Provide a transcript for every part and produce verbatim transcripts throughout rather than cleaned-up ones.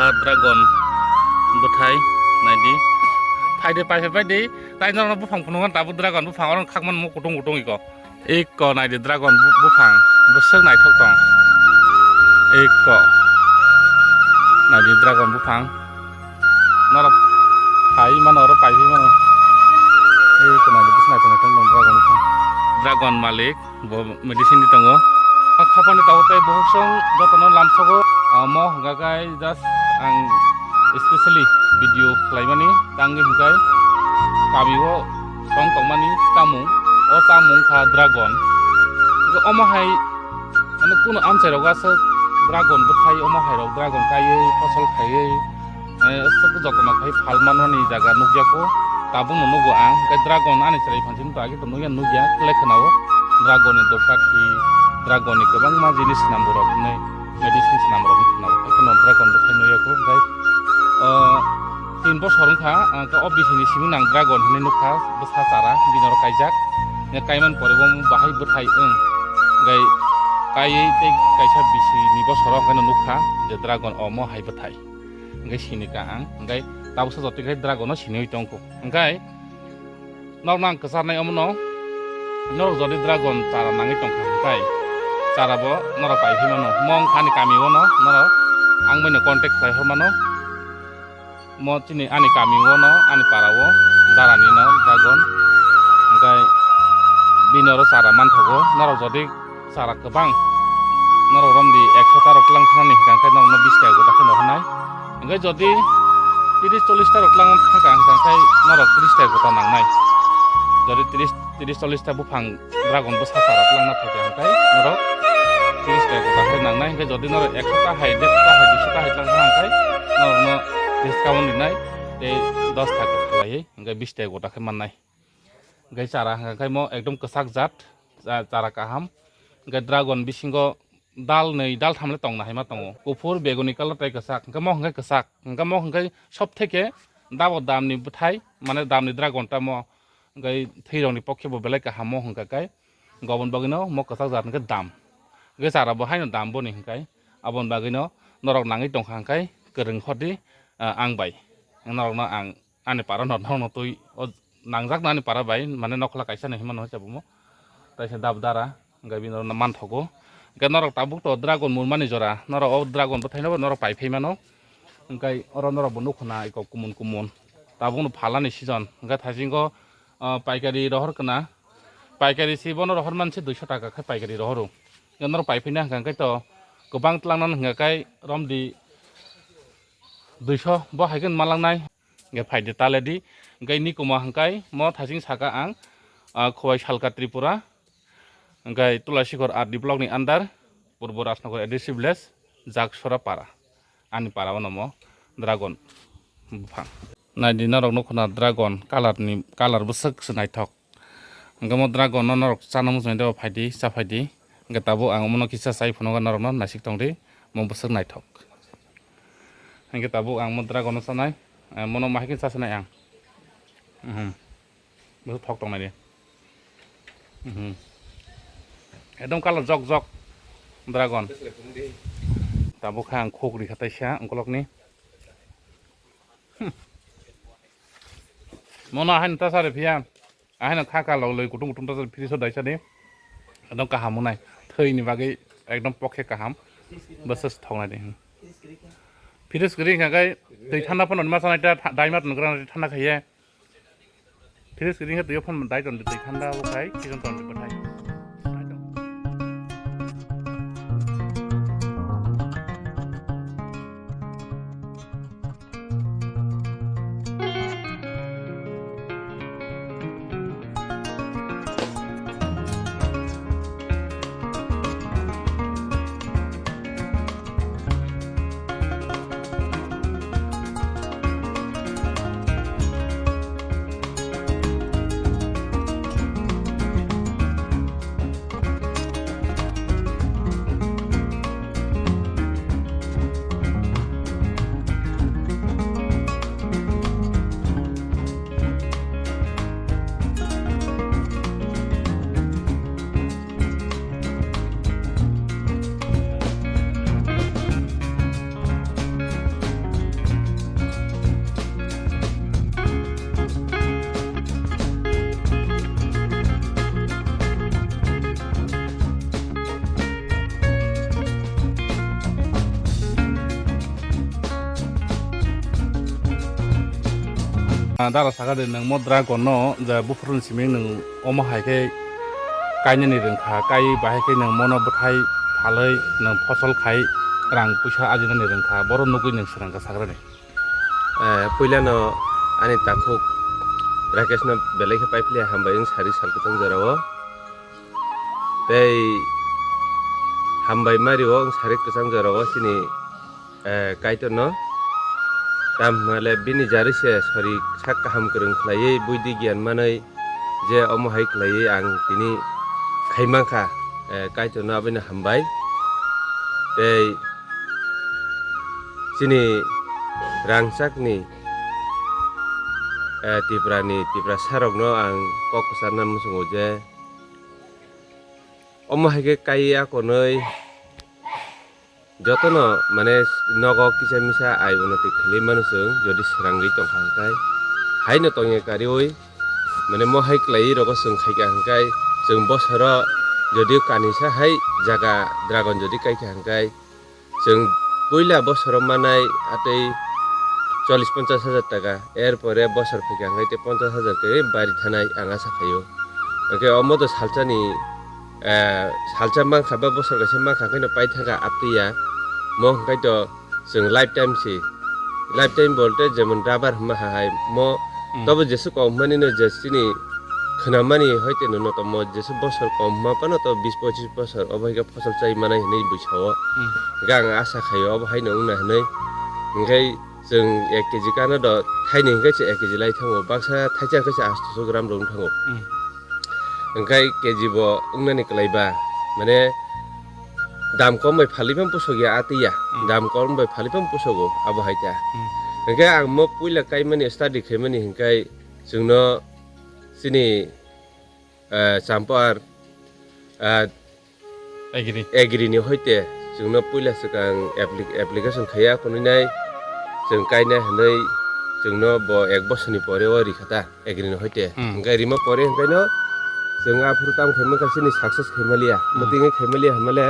Dragon bwthai naidi. Phaidi, pai phai baidi. Tai norokno buphang phunukna tabuk dragon buphang oro khakman mo kutung kutung iko. Iko naidi dragon bu-, buphang bwswk naithok tong. Iko naidi dragon buphang. Norok phai mano, oro pai phai mano. Iko naidi bwswk naithok naithok tong dragon buphang. Dragon malik. Bo medicine di tongo. Khapani tabuk tei bohok song jotono lamsogo. Ah, mo hwnka khe just ang specially video khlaimani tangwi hwnkai kamio tong tongmani chamung. O chamung kha dragon. Hwnkhe omo hai mane kunu amchairok aswk dragon bwthai omo hairok dragon kaiwi phosol khaiwi Eh, aswk jotono khai phalmani jaga nukjakgo. Tabukno nugo ang, hwnkhe dragon ani chwrai phanchini to age to nukya nukya, kle khwnao. Dragon ni dokta khi, dragon ni kwbangma jinis swnam borok hwnwi, medicine swnam borok hwnwi khwnao. Haikhe no dragon bwthai nukya kho, hwnkhe, eh, tin bosor wngkha, hwnkhe o bisini simi nang dragon hwnwi nukha, bwsa chara, bini oro kaijak. Hwnkhe kaiman pore bo bahai bwthai wng, hwnkhe kaiwi tei kaisa bisini bosoro hwnkhe no nukha je dragon omo hai bwthai. Hwnkhe sini ka ang, hwnkhe tabuksa jotoi khe dragon no siniwi tongkho. Hwnkhe norokno ang kwcharnai omono, norok jodi dragon chara nangwi tongkha hwnkhe chara bo norok pai phi mano. Mo wngkha ani kami o no norok ang bai no contact khlai hor mano. Mo chini ani kami o no ani para o dara ni no dragon hwnkhe bini oro chara manthogo. Norok jodi chara kwbang norok romdi ekso ta rok tlang thanani hwnkha khe norokno bis taka gota khe no hwnai. Hwnkhe jodi tris chollish ta rok tlang thangkha hwnkha khe norok tris taka gota nangnai. Jodi tris, tris chollish ta buphang dragon bwsa chara tlang na phaikha hwnkhe norok tris taka gota khe nangnai. Hwnkhe jodi norok ekso ta hai, derso ta hai, duiso ta hai tlang thangkha hwnkhe norokno discount rinai tei dos taka khlaiwi hwnkhe bis taka gota khe mannai. Hwnkhe chara hwnkha khe mo ekdom kwchak jat, cha-, chara kaham. Hwnkhe dragon bisingo dal nwi dal tham le tongna hai ma tongo. Kuphur, beguni colour tei kwchak. Hwnkhe mo hwnkhe kwchak. Hwnkhe mo hwnkhe sob theke dabo damni bwthai, mane damni dragon ta mo. Hwnkhe thwirokni pokhe bo belai kaham mo hwnkha khe. Gobon bagwino mo kwchak jat hwnkhe dam. Hwnkhe chara bo haino dam boni hwnkhe. Aboni bagwino norok nangwi tongkha hwnkhe kwrwng khordi, ah, ang bai. Norokno ang ani para no, no, no twi o nangjak nani para bai, mane nokhla kaisa no hinmano hwnsa bumo. Taisa dab dara, hwnkhe bini oro no manthogo. Hwnkhe norok tabuk to dragon murmani jora, norok o dragon bwthaino bo norok pai phai mano. Hwnkhe oro norok bo nukho na iko kumun kumun. Tabuk no phalani season, hwnkhe thaisingo, ah, paikari rohor kana. Paikari si bono rohor manse duiso taka khe paikari rohoro. Hwnkhe norok pai phai na hwnkha khe to kwbang tlangnani hwnkha khe romdi duiso bo hai khe malangnai. Hwnkhe phaidi taledi. Hwnkhe nikuma hwnkhe mo thaising saka ang, ah, Khowai Salka Tripura. Hwnkhe Tulasikhor R D block ni under, Purbo Rajnagar A D C village, Jaksora para. Ani para o nomo dragon buphang. Naidi norok nukho na dragon colour ni, colour bwswk se naithok. Hwnkhe mo dragon no norok chana muchungwi de phaidi, cha phaidi. Hwnkhe tabuk ang omono kisa chai phunukha norokno naisik tongdi, mo bwswk naithok. Hwnkhe tabuk ang mo dragon no chanai, eh, mono mahikhe cha sanai ang. Mhm. Bwswk thok tongnai de. Mhm. Ekdom colour jok jok dragon. Tabuk kha ang khuk rikha taisa ongkolokni. Hmm. Mono haino ta sari phiya. Ahaino kha kha log loi kutung kutung ta sari fridge o daisa de. Ekdom kaham wngnai. Thwini bagwi ekdom pokhe kaham. Bwswk thoknai de. Hmm. Fridge kwrwi hwnkha khe twi thanda phano ma sanai ta tha-, daima tong kwrwng thanda khaiye. Fridge kwrwi hwnkhe twi o phano dai tong di twi thanda bo khai season tong di bwthai. Ah, dara sakha de, nwng mo dragon no je buphuru ni simi nwng omo hai khe kainani rwngkha, kai bahai khe nwng mono bwthai phalwi nwng phosol khai rang puisa ajinani rwngkha, boro nugwi nwng srangkha sakrani. Eh, puilano ani takhuk Rakeshno belai khe paipli hambai wng sari sal kwchang jorao. Tei hambai mario wng sari kwchang jorao chini, eh, Kaitorno. Tamo hwnle bini jari se sori sak kaham kwrwng khlaiwi buidi giyan manwi je omo hai khlaiwi ang tini khai mankha, eh, Kaitorno aboino hambai. Tei chini rangchakni, eh, Tripurani Tiprasarokno ang kok kwcharna muchungo je omo hai khe kai akonwi jotono, mane, nogo kisa misa ai unnoti khwlwi mano chwng, jodi srangwi tongkha hwnkhe. Haino tongya kariwi, mane, mo hai kwlaiwi rogo chwng khaikha hwnkhe, chwng bosoro jodi kanisa hai jaga dragon jodi kaikha hwnkhe, chwng puila bosoro manai atwi chollish ponchash hajar taka, er pore bosor phaikha hwnkhe tei ponchash hajar khe bari thanai ang asa khaio. Hwnkhe omo do salsani, eh, salsa mankha ba bosor kaisa mankha hwnkhe no paithaka aptwi ya. Mo hwnkhe to chwng lifetime si, lifetime bolte jemon rubber hwnma hai mo. Hmm. Tobo jesu kok hwnmani no je chini khwnamani hoite no, no to mo jesu bosor kom hwnma phano to bis pochis bosor obo hai khe phosol chai manai hinwi bui sao. Hmm. Hwnkhe ang asa khaio obo haino wngna hinwi. Hwnkhe chwng ek kg kana do thaini hwnkhe se ek kg lai thango, baksa thaisa hwnkhe se astoso gram rok wng thango. Hmm. Hwnkhe kg bo wngnani kwlai ba, mane, dam kom bai phalwi phano pusok ya, a twi ya. Hmm. Dam kom bai phalwi phano pusogo, abo hai ta. Hmm. Hwnkhe ang mo puila kaimani, study khaimani hwnkhe chwngno chini, eh, Champar, eh, Agri. Agri ni hoite chwngno puila swkang appli-, application khaiya phunui nai, chwng kainai hinui chwngno bo ek bosor ni pore o rikha ta. Agri ni hoite. Hmm. Hwnkhe rima pore hwnkhe no chwng aphuru tamo khai mankha chini success khai maliya. Hmm. Mwtwngwi khai maliya hwnmale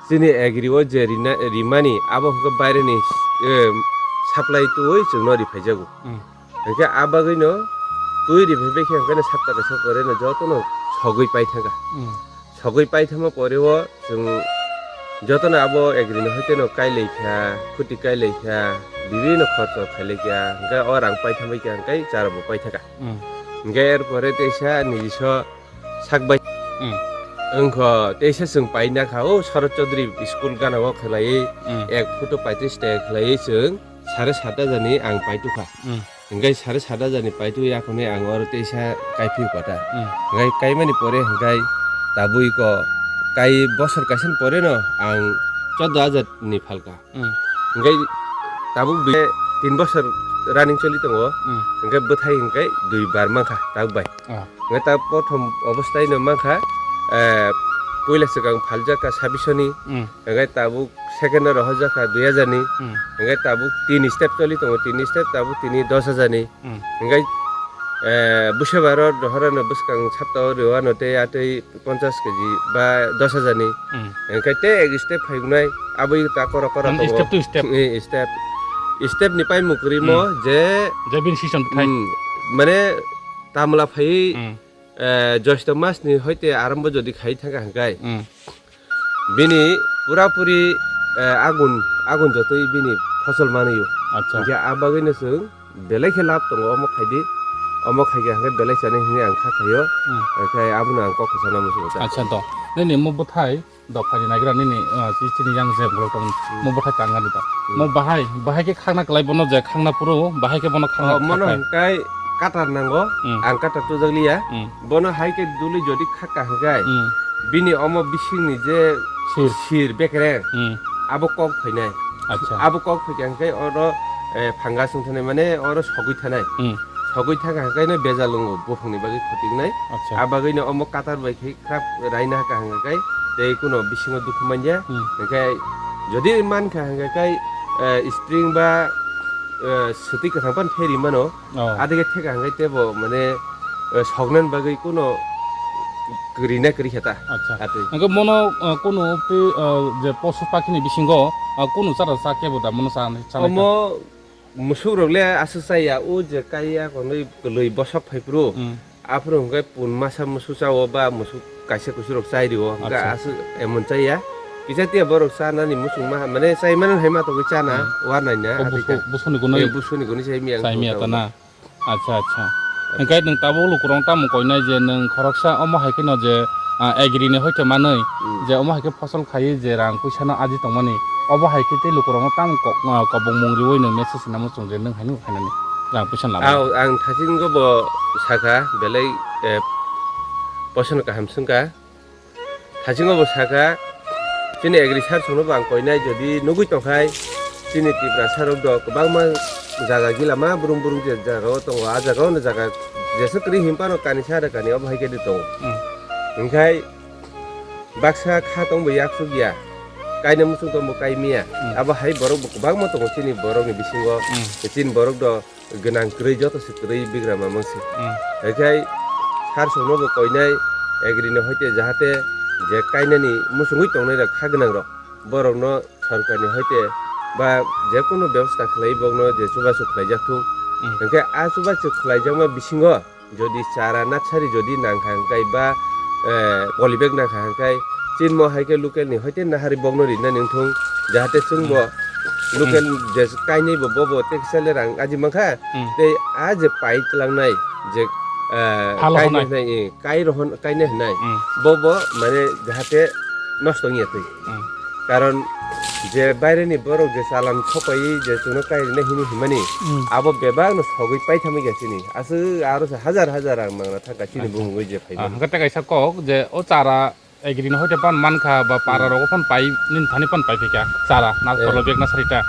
chini agri o je rina, rimani abo hwnkhe baire ni, eh, supply twi chwngno riphaijago. Hmm. Hwnkhe a bagwi no twi riphai bai khe hwnkhe no sapta kaisa pore no joto no sogwi paithangkha. Hmm. Sogwi paithangma pore o chwng jotono abo agri ni hoite no kailaikha, khuti kailaikha, bibinno khorcho khailaikha, hwnkhe o rang paithambaikha hwnkhe chara bo paithaka. Hmm. Hwnkhe er pore teisa nijiso sakbai. Hmm. Wngkho teisa chwng painakha o Sharad Chaudhary school gana o khlaiwi Hmm. ek photo paitris taka khlaiwi chwng sare sat hajar ni ang paitukha. Hmm. Hwnkhe sare sat hajar ni paitu yakhwni ang oro teisa kaiphi kota. Hmm. Hwnkhe kaimani pore hwnkhe tabuk iko kai bosor kaisa ni pore no ang chordo hajar ni phalka. Hmm. Hwnkhe tabuk dui, tin bosor running choli tongo. Hmm. Hwnkhe bwthai hwnkhe dui bar mankha tabuk bai. Ah. Hwnkhe ta prothom obostai no mankha, eh, puila swkang phaljak kha sabisoni. Hmm. Hwnkhe tabuk second o rohorjak kha dui hajar ni. Hmm. Hwnkhe tabuk tin step choli tongo, tin step tabuk tini dos hajar ni. Hmm. Hwnkhe, eh, busa baro rohorano bwskang saptao rwano tei atwi ponchas kg ba dos hajar ni. Hmm. Hwnkhe tei ek step phaignai aboni ta koro koro Mane tongo. Step to step. Eh, step. Step ni paimung kwrwimo Hmm. je Je bini season bwthai. Hmm. Mane tamla phaiwi Hmm. eh, Joisto mas ni hoite arambo jodi khai thangkha hwnkhe, Hmm. bini pura puri, eh, agun, agun jotoi bini phosol manwi o. Acha. Hwnkhe a bagwi no chwng belai khe lab tongo, omo khaidi, omo khaikha hwnkhe belai chani hwnwi ang kha khaio. Hmm. Hwnkhe abono ang kok kwchana muchungo ta. Acha to, nini mo bwthai, Dophani nagra nini, ah, chi-, chini yang je borok tong, Hmm. mo bwthai tangani to. Hmm. Mo bahai, bahai khe khakna kwlai bono je khakna phuru, bahai khe bono khakna Oh, mono khaknai. Hwnkhe katar nango, Hmm. ang katar tujakliya. Hmm. Bono hai khe duli jodi khaka hwnkhe, Hmm. bini omo bisingni je Sir. Sir bekereng, Hmm. abo kok phainai. Acha. Abo kok phaikha hwnkhe oro, eh, phanga sungthanai mane oro sogwi thanai. Hmm. Sogwi thangkha hwnkhe no bejal wngo, buphangni bagwi khotiknai. Acha. A bagwino omo katar bai khe khrap raina kaham khe tei kuno bisingo dukhu manya. Hmm. Hwnkhe jodi mankha hwnkhe kai, eh, spring ba, eh, swtwi kwthang phano pheri mano. Oh. Adike theka hwnkhe tebo mane, eh, soknani bagwi kuno kwrwi na kwrwi khe ta. Acha. Atwi. Hwnkhe mono, eh, kuno twi, eh, je posu pakhini bisingo, eh, kuno chara cha kebo da mono cha, cha nai ta? Omo Musuk rok le aswk chaya, o je kaiya konwi kwlwi bosok phai phuru. Hmm. Aphuru hwnkhe pun masa musuk chao ba musuk kaisa kusu rok chai rio, hwnkhe Acha. Aswk emon chaya. Kisa tiya borok chanani musuk ma, mane chai mano hai ma tongwi chana, Hmm. Wa naina, O adika. Busu-, busuni gunwi Eh, busuni gunwi chai miya chai miya tongwi. Tana. Acha, acha. Hwnkhe nwng tabuk lukurok tamo koinai je nwng khoroksa omo hai kheno je, ah, agri ni hoite manwi Hmm. je omo hai khe phosol khaiwi je rang puisa no aji tongmani, obo hai khe tei lukurok no tamo kok-, ah, kobong mung riwi nwng message namo chwng je nwng hai nwng khainani rang puisa lama. Au, ang thachinggo bo sakha belai, eh, poson kaham swngkha. Thachingbo bo sakha, chini agri sir songno bo ang koinai, jodi nugwi tongkhai, chini Tiprasa rok do kwbangma jaga gila ma brum brum je jaga o tongo, a jaga o no jaga jesa kwrwi himphano kani sara kani obo hai khe de tongo. Hmm. Hwnkhe baksa kha tongbo yaksuk ya, kaina muchung tongbo kai miya. Hmm. Abo hai borok bo kwbangma tongo chini borok ni bisingo, Hmm. chini borok do gwnang kwrwi, joto se kwrwi bigrama mangsi. Hmm. Haikhai sir songno bo koinai agri ni hoite jahate je kainani muchungwi tongnai rok kha gwnang rok, borok no sorkar ni hoite ba je kono bebosta khlai bokno je chubachu khlaijak thung. Hmm. Hwnkhe a chubachu khlaijakma bisingo jodi chara nursery jodi nangkha hwnkhe ba, eh, polybag nangkha hwnkhe chinmo hai khe local ni hoite nahari bokno rinani wngthung, jahate chwngbo Hmm. local Hmm. je kainwi bo bobo tei kisa le rang aji mankha, Hmm. tei a je pai tlangnai je, eh, Phalo kainwi hwnai. Hwnai, eh, kai rohon kainwi hwnai, Hmm. bobo mane jahate nosto wngya twi. Hmm. Karon je baireni borok je chalan sopaiwi je chwngno kai rwna hini himani, Hmm. abo bebakno sogwi paithamwi ya chini. Aswk aro se hajar hajar rang mangna thangkha chini Acha. Bumungwi je Ah, phaimani. Hwnkhe tei kaisa kok je o chara agri no hoite pan mankha ba para Hmm. Rogo pan pai nini thani pan pai phika chara na Eh. Polybag nursery ta.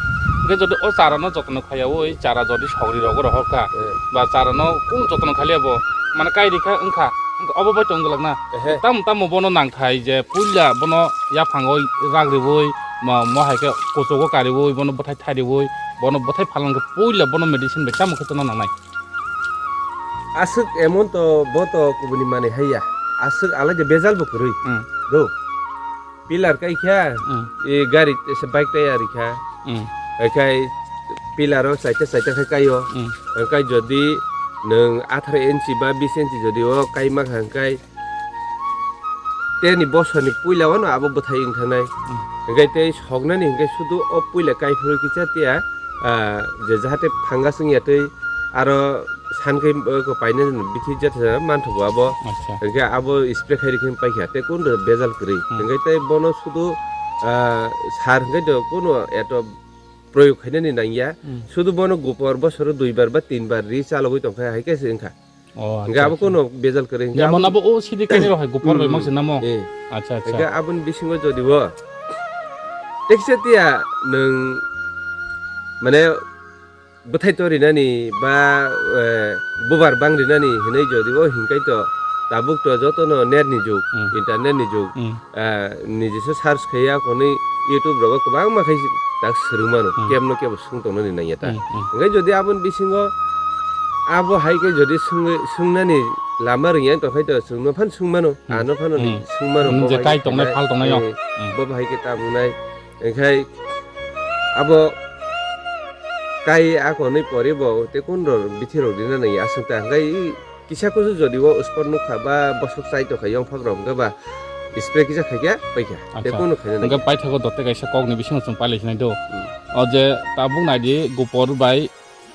Hwnkhe jodi o chara no jotno khaiyaui chara jodi sogri rogo rohorkha Eh. ba chara no kunu jotno khailiya bo mane kai rikha wngkha, wngkha obo bai tong glak na. Ehe. Tam tamo bono nangthai je puila bono yaphango rak riui, mo, mo hai khe kuchugo kariui, bono bwthai thariui, bono bwthai phalangkhe puila bono medicine bai tamo khe chwna nangnai. Aswk emon to bo to kubuni manwi haiya. Aswk alai de bejal bo kwrwi. Hmm. Do. Pillar kai kha, Hmm. e gari se bike tayar kha. Hmm. Haikhai pillar o chaita chaita khai kaio. Hmm. Haikhai jodi nwng atharo inchi ba bis inchi jodi o kai mankha haikhai, teni bosor ni puila o no abo bwthai wng thangnai. Hmm. Hingke tei soknani hingke sudu o puila kaiphuru kisa tiya, ah, je jahate fungus wngya tei aro san khe, eh, ko paina bithi jatha manthogo abo. Acha. Hingke abo spray khai rikhe paikha tei kun bejal kwrwi. Hmm. Hingke tei bono sudu, ah, sar hingke do kuno eto proyog khainani nangya. Hmm. Sudu bono gopor bosoro duibar ba tinbar ri chalogwi tongkha hai khe se wngkha. Oh, hingke acha, abo acha. Kuno bejal kwrwi hingke Jemon abo abo o sidi kainwi rok hai gopor bai Hmm. mangse namo? Eh. Acha, acha. Hingke aboni bisingo jodi bo teksa tiya nwng mane bwthai to rinani ba, eh, bubar bang rinani hinui jodi o hinkai to tabuk to jotono net ni jug, Hmm. internet ni jug. Hmm. Ah, niji se search khaiya konwi YouTube rogo kwbangma khai tak swrwng mano, Hmm. kebno kebo swng tongnani nangya ta. Hmm, hmm. Hingke jodi aboni bisingo abo hai khe jodi swngwi, swngnani lama rwngya tongkhai to chwngno phan swng mano, Hmm. Ano phano Hmm. swng mano, Hmm, bo je bai kai khe tongnai, khe phal tongnai, eh, Hmm. Bo bai khe ta wngnai. Hingkhai abo kai akonwi poribo tei kun rok bithi rok rina nangya aswk ta hingkhai Kisa kusu jodi o spot nukha ba bosok chai tongkha yongphak rok hwnkhe ba spray kisa khaikhe paikha. Tei Acha. Kunu khaina Hwnkhe nangya. Paithago dote kaisa kokni bisingo chwng pailai sinai do. Hmm. O je tabuk naidi gupor bai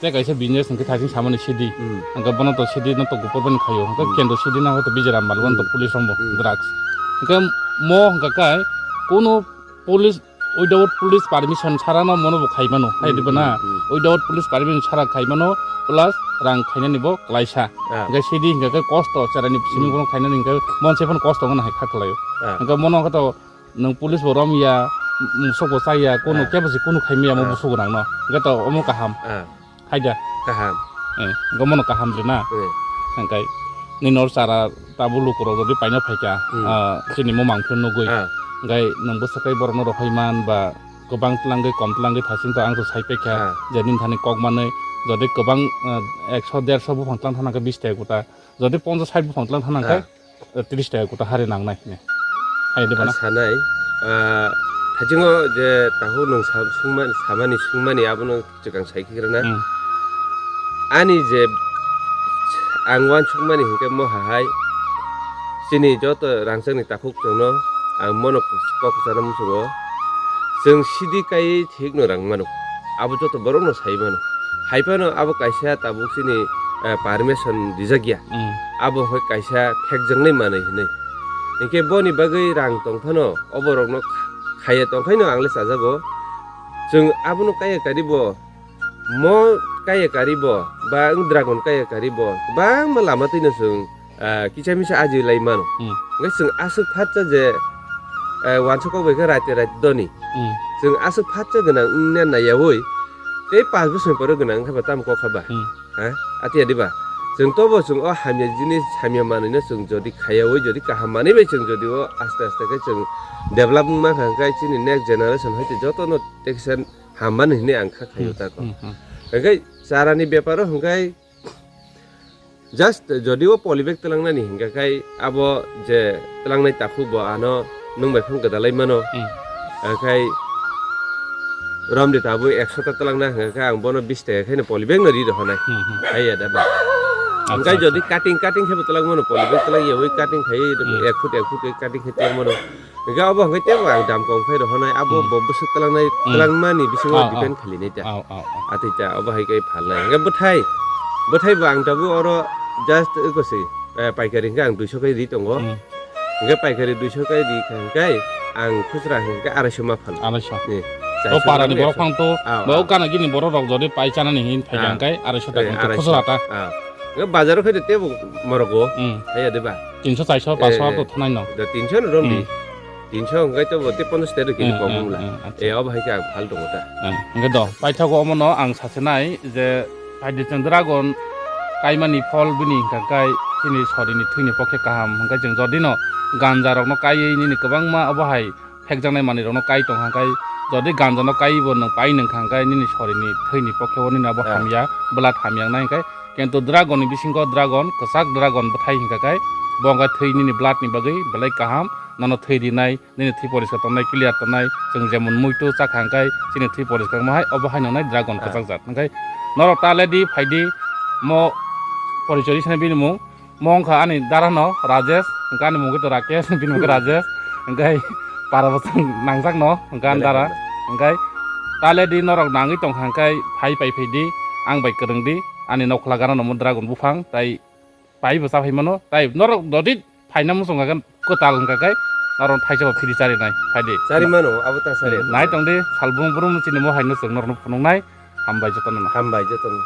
tei kaisa business hwnkhe thaising samani sidi. Hmm. Hwnkhe bono to sidi no to gupor bai khaio. Hwnkhe Hmm. Kendro sidi no hwnkhe to bijaram mal bono to Hmm. Police rombo Hmm. drugs. Hwnkhe mo hwnkha kai kunu police Without police permission sara no mono bo khai mano, khai Hmm, diba na? Hmm, hmm. Without police permission sara khai mano, plus rang khainani bo klaisa. Ah. Hingke sidi hingke kosto, cherani simi Hmm. bono khainani hingke monse phano kosto wngna hai kha khlaio. Ah. Hingke mono hingke to nwng police bo rom ya, musok bo chaya, kunu Ah. kebo se kunu khai maya mo Ah. busugo nang no. Hingke to omo kaham. Ah. Haida. Kaham. Eh, hingke mono kaham rina. Eh. Hingke nini nor chara tabuk lukurok jodi paina phaikha, Hmm. Ah, chini mo mangphi nugui. Ah. Hingke nwng bwswk kai borokno rohoi man ba kwbang tlangwi kom tlangwi thasing to ang to sai paikha. Ah. Je nini thani kok manwi jodi kwbang, ah, ekso derso buphang tlang thana khe bis taka kuta. Jodi ponchas sait buphang tlang thana khe Ah. Tris taka kuta hari nangnai hwnwi. Hai de bana? Ang sanai, ah, Hachingo je takhuk nwng sa-, swngmani, samani swngmani abono chwkang sai khikrana. Hmm. Ani je ang uansukmani hinkhe moha hai chini joto rangchakni takhuk chwngno ang mono kok sana muchungo. Chwng sidi kai thikno rang mano. Abo joto borokno sai mano. Hai phano abo kaisa tabuk chini, eh, permission rijak ya. Hmm. Abo hai kaisa phekjaknai manwi hinwi. Hinkhe boni bagwi rang tong phano oborokno khaiya tongkhaino ang le chajago. Chwng abono kaiya karibo, mo kaiya karibo, ba wng dragon kaiya karibo, kwbangma lama twino chwng, ah, kisa misa aji lai mano. Hmm. Hwnkhe chwng aswk phatsa je, eh, uansuk kok bai khe raite raite doni. Hmm. Chwng aswk phatsa gwnang wngna naiyaui, tei pash bosor pore gwnang wngkha ba tamo kok kha ba. Hmm. Ha? Atiya diba? Chwng tobo chwng o hamya jinis, hamya manwino chwng jodi khaiyaui, jodi kaham manwi bai chwng jodi o aste aste khe chwng develop wngma kha, hwnkhe chini next generation hai jotono tekisa ham mani hinwi ang kha khaio Hmm, tako. Hmm, hmm. Hwnkhe charani beparo hwnkhe just jodi o polybag twlangnani hwnkhe abo je twlangnai takhuk bo ano nwng bai phang gwdalai mano. Hmm. Hwnkhe romdi tabuk ekso ta twlangna hwnkhe ang bono bis taka khaino polybag no ri rohonai. Hmm, hmm. Haiya da ba. Acha, hwnkhe acha. Jodi cutting, cutting khe bo twlang mano, polybag twlang yaui cutting khai Hmm. ek foot, ek foot khe cutting khai twlang mano. Hingke obo hingke tebo ang dam kom khe rohonai, abo Hmm. bo bwswk twlangnai, Hmm. twlangmani bisingo Au, au. Depend khailainai ta. Au, au, au. Atwi ta, obo hai khe phalnai. Hingke bwthai, bwthai bo ang tabuk oro just eko se, eh, paikari hingke ang duiso khe ri tongo. Hmm. Hingke paikari duiso khe ri kha hingke ang khusra hingke araisho ma phal. Araisho. Ni, O chaisho parani ma borok ekso. Phang to, Au, bo au. Gana gini borok rok jodi pai chanani hin phai Ah. Hingke araisho ta Eh, hingke araisho. Khusra ta. Ah. Hingke bazaro khe tebo morogo. Hmm. Haiya de ba? Tinso, chairso, paso Eh, to thanai no. Da tinso no romdi. Hmm. Tinso hwnkhe to bo tei ponchash tero kini Hmm, kok hmm, wngla. Hmm, acha. Eh, obo hai khe ang phal tongo ta. Hmm, hwnkhe do, paithago omono ang sasinai je phaidi chwng dragon kaimani phol bini hwnkha khe chini sorini thwini pokhe kaham hwnkhe chwng jodino ganja rokno kaiwi nini kwbangma obo hai phekjaknai manwirokno kai tongkha khe jodi ganjano kaiwi bo nwng pai nungkha hwnkhe nini sorini thwini pokhe o nini abo Ah. Hamya, blood hamya wngnai hwnkhe. Kintu dragon ni bisingo dragon, kwchak dragon bwthai hwnkha khe bo hwnkhe thwi nini blood ni bagwi belai kaham, nono thwi rinai, nini thwi poriskar tongnai, clear tongnai, chwng jemon muitu chakha hwnkhe chini thwi poriskar wngma hai, obo hai nongnai dragon Ah. Kwchak jat. Hwnkhe norok ta le di, phai di, mo porichoi ri sanai bini mung, mo wngkha ani dara no Rajesh, hwnkhe ani mung khe to Rakesh, bini mung khe Rajesh, hwnkhe para bwswng nangjak no, hwnkhe ani Belai dara, hambai. Hwnkhe ta le di norok nangwi tongkha hwnkhe phai pai phai di, ang bai kwrwng di, ani nokhola gana no mo dragon buphang, tai pai bo cha phai mano, tai norok dodi phaina muchung kha khe kwtal wngkha khe norok thaisa bo phiri chari nai, phai di. Chari mano, abo ta chari. Hmm, nai tong di, salbrum brum chini mo hai no chwng norok no phunuk nai, hambai joto no. Hambai joto no.